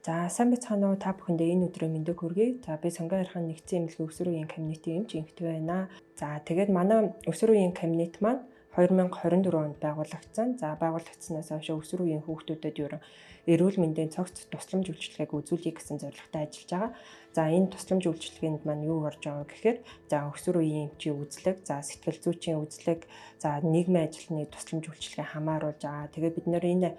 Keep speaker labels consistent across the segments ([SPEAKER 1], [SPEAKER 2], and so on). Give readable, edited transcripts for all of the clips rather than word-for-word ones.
[SPEAKER 1] За, сайн байцгаана уу, та бүхэндээ энэ өдрийн мэндийг хүргэе. За, би Сонгон Хайрхан нэгдсэн эмнэлгийн өсвөр үеийн кабинетийн эмч Инхтвэ байна. За, тэгээд манай өсвөр үеийн кабинет маань 2024 онд байгуулагдсан. За, байгуулагдсанаас хойш өсвөр үеийн хүүхдүүдэд ерөн эрүүл мэндийн цогц тусламж үйлчилгээг үзүүлье гэсэн зорилготой ажиллаж байгаа. За, энэ тусламж үйлчилгээнд маань юу орж байгаа гэхээр, за, өсвөр үеийн эмчийн үзлэг, за, сэтгэл зүйчийн үзлэг, за, нийгмийн ажилтны тусламж үйлчилгээ хамааруулж байгаа. Тэгээд бид нэр энэ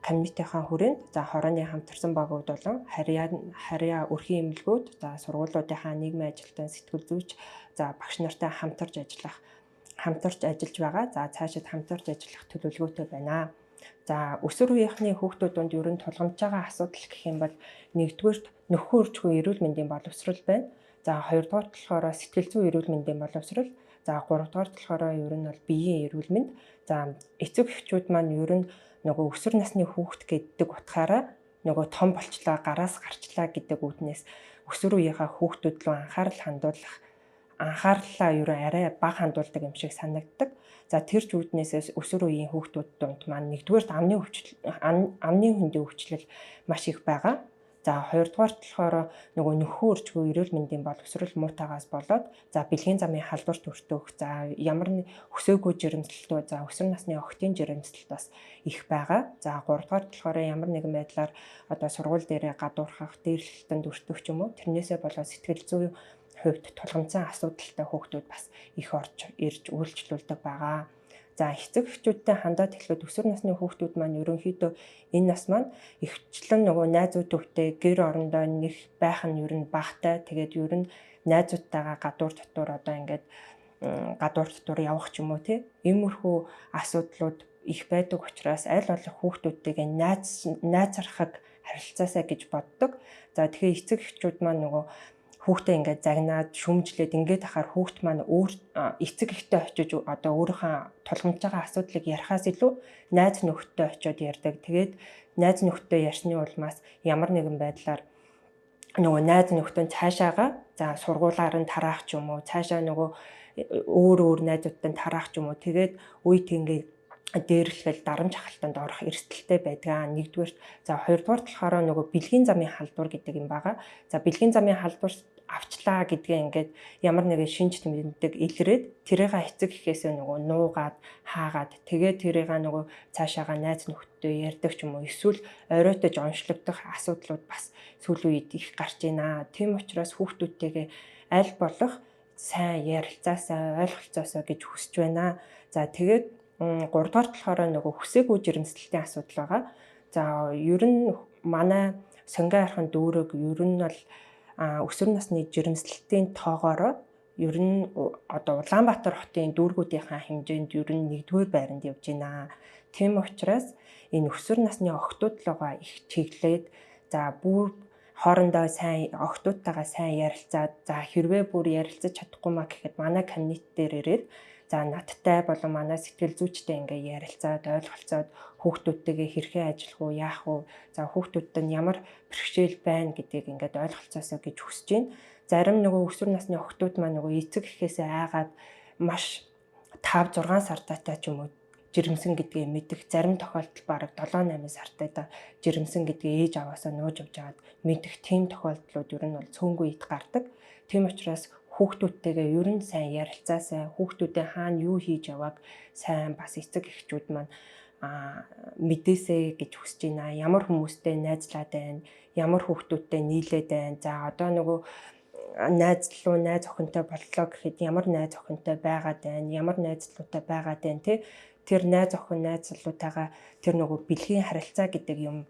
[SPEAKER 1] кабинетийнхаа хүрээнд, за, хорооны хамтарсан багууд болон харьяа өрхийн эмнэлгүүд, за, сургуулиудынхаа нийгмийн ажилтан, сэтгэл зүйч, за, багш нартай хамтарч ажиллаж байгаа. За, цаашид хамтарч ажиллах төлөвлөгөөтэй байна. За, өсвөр үеийнхний хүүхдүүд дунд ер нь тулгамдж байгаа асуудал гэх юм бол, нэгдүгээрт нөхөн үржихгүй эрүүл мэндийн боловсрол байна. За, хоёрдугаарт болохоор сэтгэл зүйн эрүүл мэндийн боловсрол. За, гуравдугаарт болохоор ер нь бол биеийн эрүүл мэнд. За, эцэг эхчүүд маань ер нь нөгөө өсвөр насны хүүхэд гэдэг утгаараа нөгөө том болчлоо, гараас гарчлаа гэдэг үүднээс өсвөр үеийнхаа хүүхдүүд рүү анхаарал хандуулах анхаарлаа ерөн арай бага хандуулдаг юм шиг санагддаг. За, тэр ч үүднээсээ өсвөр үеийн хүүхдүүд дунд маань нэгдүгээрт амны өвчлөл, амны хөндийн өвчлөл маш их байгаа. За, хоёрдугаарт болохоор нөгөө нөхөн үржгүй эрүүл мэндийн боловсрол муутаагаас болоод, за, бэлгийн замын халдварт өртөх, за, ямар өсөөгүй жирэмслэлтүүд, за, өсвөр насны охидын жирэмслэлт бас их байгаа. За, гуравдугаарт болохоор ямар нэгэн байдлаар одоо сургууль дээрээ гадуурхах, дээрлэлтэнд өртөх ч юм уу, тэрнээсээ болоод сэтгэл зүйн хувьд тулгамдсан асуудалтай хүүхдүүд бас их орж ирж үйлчлүүлдэг байгаа. За, эцэг эхчүүдтэй хандаад эхлээд өсвөр насны хүүхдүүд маань ерөнхийдөө энэ нас маань ихчлэн нөгөө найзууд төвтэй гэр орондоо нэг байх нь ер нь багтай. Тэгээд ер нь найзуудтайгаа гадуур дотор одоо ингээд гадуур дотор явах ч юм уу, тий. Иймэрхүү асуудлууд их байдаг учраас аль болох хүүхдүүдтэйгээ найзархаг харилцаасаа гэж боддог. За, тэгэхээр эцэг эхчүүд маань нөгөө хүүхдээ ингээд загнаад, шүмжлээд ингээд ахаар хүүхд маань өөр эцэг эхтэй очиж одоо өөрийнхөө тулгамдж байгаа асуудлыг ярихаас илүү найз нөхдөд очиод ярьдаг. Тэгээд найз нөхдөд ярьсны улмаас ямар нэгэн байдлаар нөгөө найз нөхдөд цаашаага, за, сургуулаар нь тараах ч юм уу, цаашаа нөгөө өөр өөр найзуудтай тараах ч юм уу, тэгээд үе тэнгээ дээрлэхэл дарамт хахалтанд орох эрсдэлтэй байдаг. Нэгдүгээрт, за, хоёрдугаар болохоор нөгөө бэлгийн замын халдвар гэдэг юм байгаа. За, бэлгийн замын халдвар авчлаа гэдгээ ингээд ямар нэгэн шинж тэмдэг илрээд, тэрийг эцэг эхээсээ нөгөө нуугаад, хаагаад, тэгээд тэрийг нөгөө цаашаага найз нөхдөдөө ярьдаг ч юм уу, эсвэл оройтож онцлогдох асуудлууд бас сүүлийн үед их гарч байна. Тийм учраас хүүхдүүдтэйгээ аль болох сайн ярилцаасаа, ойлголцоосоо гэж хүсэж байна. За, тэгээд гуравдугаар болохоор нөгөө хүсээгүй жирэмслэлтийн асуудал байгаа. За, ер нь манай Сонгон Хайрхан дүүрэг ер нь бол өсвөр насны жирэмслэлтийн тоогоороо ер нь одоо Улаанбаатар хотын дүүргүүдийнхаа хэмжээнд ер нь нэгдүгээр байранд явж байна. Тийм учраас энэ өсвөр насны охидууд руугаа их чиглээд, за, бүр хоорондоо сайн охидуудтайгаа сайн ярилцаад, за, хэрвээ бүр ярилцаж чадахгүй маа гэхэд манай кабинет дээр ирээд, за, надтай болон манай сэтгэл зүйчтэй ингээ ярилцаад, ойлголцоод, хүүхдүүдтэйгээ хэрхэн ажиллах уу, яах уу, за, хүүхдүүдэд нь ямар бэрхшээл байна гэдгийг ингээд ойлголцоосоо гэж хүсэж байна. Зарим нөгөө өсвөр насны охидууд маань нөгөө эцэг эхээсээ айгаад маш 5 6 сартаатай ч юм уу жирэмсэн гэдгээ мэдэх, зарим тохиолдолд бараг 7 8 сартай да жирэмсэн гэдгээ ээж аваасаа нууж явж байгаад мэдэх тийм тохиолдлууд ер нь бол цөөнгүй ид гардаг. Тийм учраас хүүхдүүдтэйгээ ер нь сайн ярилцаасай, хүүхдүүдээ хаана юу хийж явааг сайн бас эцэг эхчүүд маань мэдээсэй гэж хүсэж байна. Ямар хүмүүстэй найзлаад байна, ямар хүүхдүүдтэй нийлээд байна. За, одоо нөгөө найз руу найз охинтой боллоо гэхэд ямар найз охинтой байгаад байна, ямар найзлуутай байгаад байна, тий. Тэр найз охин, найзлуутайгаа тэр нөгөө бэлгийн харилцаа гэдэг юм,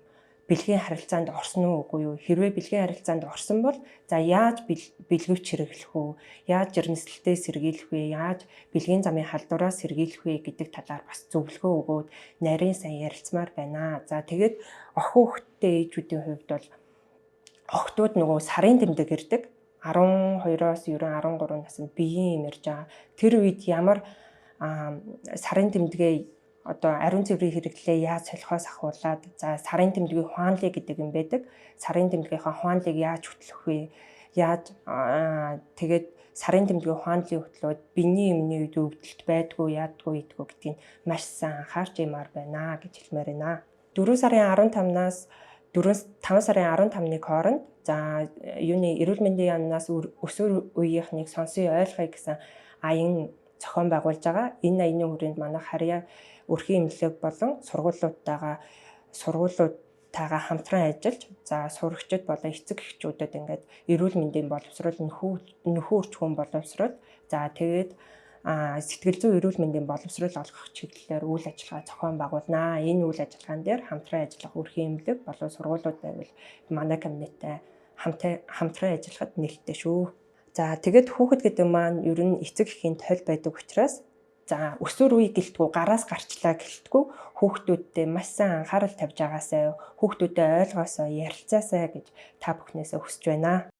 [SPEAKER 1] бэлгийн харилцаанд орсон уу, үгүй юу? Хэрвээ бэлгийн харилцаанд орсон бол, за, яаж бэлгэвч хэрэглэх үү? Яаж жирэмслэлтээ сэргийлэх вэ? Яаж бэлгийн замын халдвараас сэргийлэх вэ гэдэг талаар бас зөвлөгөө өгөөд нарийн сайн ярилцмаар байна. За, тэгээд охин хүүхэдтэй ээжүүдийн хувьд бол охидууд нөгөө сарын тэмдэг ирдэг. 12-оос ерөн 13 наснд биеийн юм ярьж байгаа. Тэр үед ямар сарын тэмдэгээ одоо ариун цэврийн хэрэглээ яаж солихоос ахуулаад, за, сарын тэмдгийн хуанли гэдэг юм байдаг. Сарын тэмдгийнхаа хуанлыг яаж хөтлөх вэ? Яаж тэгээд сарын тэмдгийн хуанлыг хөтлөөд биений эмний үед өвдөлт байдгүй, яадгүй, идэггүй гэдгийг маш сайн анхаарч ямаар байна гэж хэлмээр байна. 4 сарын 15-наас 4 5 сарын 15-ны хооронд за юуны эрүүл мэндийн яамнаас өсвөр үеийнхнийг сонсъё, ойлгоё гэсэн аян зохион байгуулж байгаа. Энэ аяны хүрээнд манай харьяа өрхийн эмнэлэг болон сургуулиудтайгаа хамтран ажиллаж, за сурагчид болон эцэг эхчүүдэд ингээд эрүүл мэндийн боловсрол, нөхөн үрчхүүн боловсрол, за тэгээд сэтгэл зүйн эрүүл мэндийн боловсрол олгох чиглэлээр үйл ажиллагаа зохион байгуулнаа. Энэ үйл ажиллагаан дээр хамтран ажиллах өрхийн эмнэлэг болон сургуулиуд байвал манай кабинеттай хамтран ажиллахад нээлттэй шүү. За, тэгээд хүүхэд гэдэг маань ер нь эцэг эхийн толь байдаг учраас, за, өсвөр үе гэлтгүү, гараас гарчлаа гэлтгүү хүүхдүүдтэй маш сайн анхаарал тавьж байгаасай, хүүхдүүдэд ойлгоосоо, ярилцаасай гэж та бүхнээсээ хүсэж байна.